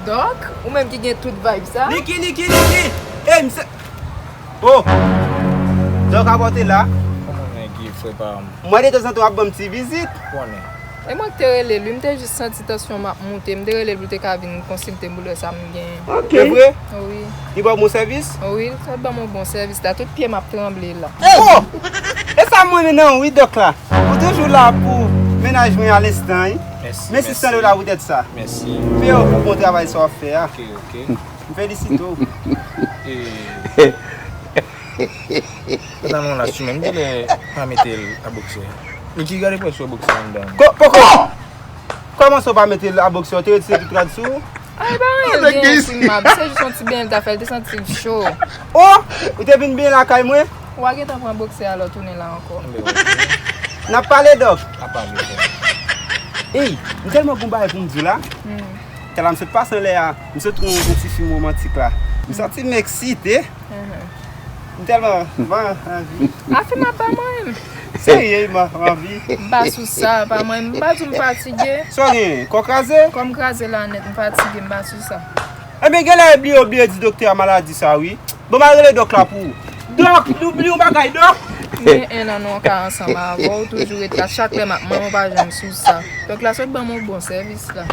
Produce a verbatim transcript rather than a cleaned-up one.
Dòk, ou menm ki gen tout vibe sa. Niki, Niki, Niki! Ey, misye. Oh! Dòk a pote la. Kòman nèg ye, frè pa m? M wè de tanzantan w ap ban m ti vizit. Konnen. E mwen ki te rele l, wi, m te jis santi tansyon m ap moute. M te rele l pou l te ka vin konsilte m pou lè sa m gen. Ok. Se vre? Wi. Li ba w bon sèvis? Wi, l sot ban m yon bon sèvis la. Tout pye m ap tranble la. Oh! E sa m renmen nan ou, wi, dòk la. Ou toujou la pou mennaj mwen a lenstan, wi. Mèsi, mèsi. Mèsi san dola poutèt sa. Mèsi. Pye w pou bon travay sa w ap fè a. Ok, ok. M felisite w. E, pantalon la sou men, m genlè pa mete l a boksè. Niki, gade pwèl sou boksè anndan. Ko-, poko! Kòman sa w pa mete l a boksè? Ou te retire tout rad sou ou? Ay, pa anyen l genyen sou m, se jis yon ti benyen l ta fè, l te santi l cho. Oh! Ou te vin benyen lakay mwen? Ou a gentan pran boksè a lè w tounen la ankò. N ap pale, dòk. N ap pale, dòk. Ey, m tèlman gon bagay pou m di w la. Hmm. Tèlman m sot pase anlè a, m sot wè yon ti fim womantik la. M santi m eksite. Mhm. M tèlman, m anvi. Afim ap ba mwen menm. Serye, m anvi. M pa sou sa, pa mwen. M pa di w m fatige. Sa w gen? Kò kraze? Kò m kraze la nèt, m fatige, m pa sou sa. Ebyen, genlè bliye, w bliye di doktè a maladi sa, wi. Bon, m al rele dòk la pou ou. Dòk, nou bliye yon bagay, dòk. Gen en an nou ka ansanm avè w, toujou ret la. Chak lè m ap manyen, w pa janm sou sa. Dòk la sot ban m yon bon sèvis la.